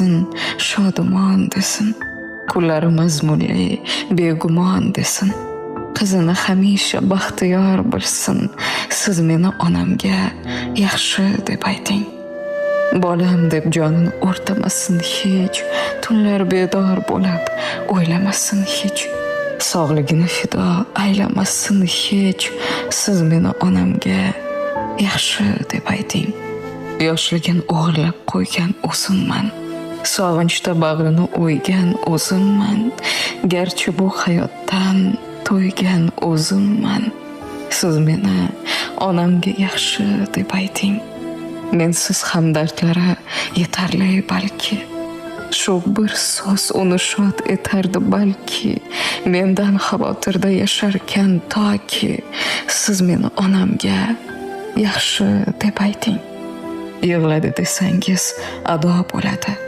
desin, shodumon desin. Kunlari mazmunli, begumon desin. Qizini hamisha baxtiyor bilsin. Siz meni onamga yaxshi deb ayting. Bolam deb jonini o'rtamasin hech, tunlar bedor bo'lib o'ylamasin hech. Sog'ligini fido aylamasin hech. Siz meni onamga yaxshi deb ayting. Yoshligin o'g'irlab qo'ygan o'zimman. Sog'inchda bag'rini o'ygan o'zimman. Garchi bu hayotdan to'ygan o'zimman. Siz meni onamga yaxshi deb ayting. Mensiz hamdardlari yetarli balki. Shu bir so'z uni shod etardi balki. Mendan xavotirda yasharkan toki. Siz meni onamga yaxshi deb ayting. Yig'ladi desangiz ado bo'ladi.